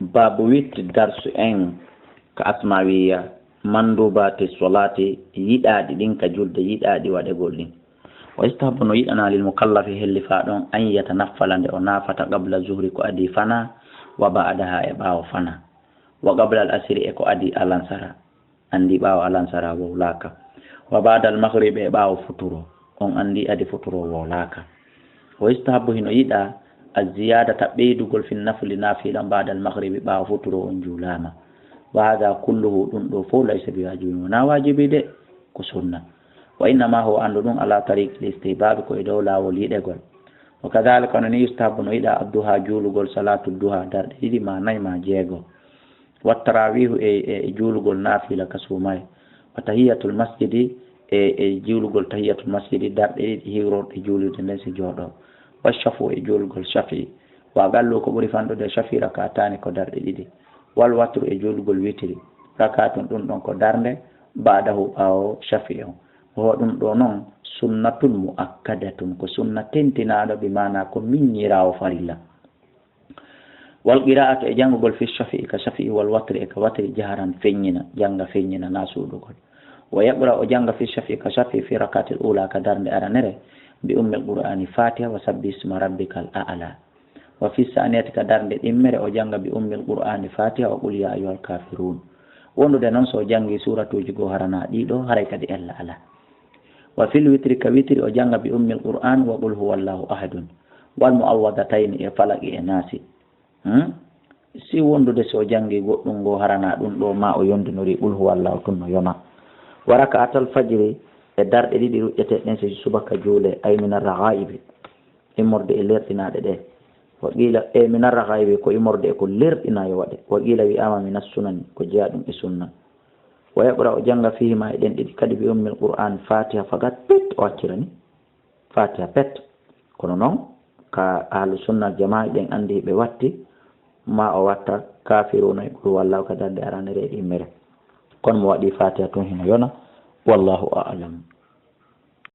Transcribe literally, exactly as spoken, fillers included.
Baabu witti darsu en ka asmawiya, mandubaati solaati, yiɗaaɗi ɗin ka julde, yiɗaaɗi waɗegol ɗin. Wa yustahabbu, no yiɗanaa, lil mukallafi, hellifaa ɗon, an yatanaffala, nde o naafata, qabla zuhri, ko adii fana, wa ba'daha, e ɓaawo fana, wa qabla al asri, e ko adii alansara. Anndi ɓaawo alansara wowlaaka. Wa ba'da al maghribi, e ɓaawo futuro, on anndi adi futuro wowlaaka. Wa yustahabbu, hino yiɗaa, az ziyadata, ɓeydugol, fi nafli, naafila, ba'da al maghribi, ɓaawo futuro on juulaama. Wa hadha kulluhu, ɗum ɗo fof, laysa bi waajibin, wonaa waajibi de, ko sunna. Wa innama huwa, anndu ɗum, ala tariqi al istihbabi, ko e dow laawol yiɗegol. Wa kadhalika, no ni, yustahabbu, no yiɗaa, adduha, juulugol, salaatu duha, darɗe ɗiɗi ma nayi ma jeego. Wa tarawihu, e, e, e juulugol naafila ka suumaye. Wa tahiyatul masjidi, e, e juulugol tahiyatul masjidi, darɗe ɗiɗi hiwrorɗe juulirde nden si jooɗo. Wa shafu, e juulugol shafi. Wa aqallu, ko ɓuri fanɗude shafi, rak'atani, ko darɗe ɗiɗi. Wal watru, e juulugol witiri. Rak'atun, ɗum ɗon ko darnde, ba'dahu, ɓaawo shafi on. Wa ɗum ɗo non, sunnatun mu'akkadatun, ko sunna tentinaaɗo, bi maana ko miññiraawo farilla. Wal qira'atu, e janngugol, fi shafi'i, ka shafi'i, wal watri, e ka watri, jaharan, feññina, jannga feññina, na suuɗugol. Wa yaqra, o jannga, fi shafi'i, ka shafi'i, fi rak'atil ula, ka darnde aranere, bi ummil qur'ani, fatiha, wa sabbi isma rabbikal a'la. Wa fi saniyati, ka darnde ɗimmere, o jannga, bi ummil qur'ani, fatiha, wa qul ya ayyuhal kafirun. Wondude noon, so o janngi suuratuuji goo, harana ɗiɗo, haray kadi ella alaa. Wa fil witri, ka witri, o jannga, bi ummil qur'an, wa qul huwallahu ahadun, wal mu'awwadatayni, e falaqi e naasi. Hmm? Si wondude, so o janngi goɗɗum ngoo, harana ɗum ɗo, ma o yondinori qul huwallahu tun, no yona. Wa raka'atal fajri, e darɗe ɗiɗi ruƴƴeteeɗe ɗen, si subaka juule, ay min arraghaibi, immorde e lerɗinaaɗe ɗe. Wa qila, e min arraghaibi, ko immorde e ko lerɗinaa yo waɗe. Wa qila, wi'aama, min assunani, ko jeyaa ɗum e sunna. Wa yaqra, o jannga, fihima, e ɗen ɗiɗi kadi, bi ummil qur'an, fatiha fakat, pet, o accirani fatiha pet. Kono noon, ka ahlu sunna jamaa, ɓen anndi ɓe watti, ma o watta kafiruna e qul huwallahu ka darnde aranere e ɗimmere. Kono mo waɗi fatiha tun hino yona, wallahu a'lam.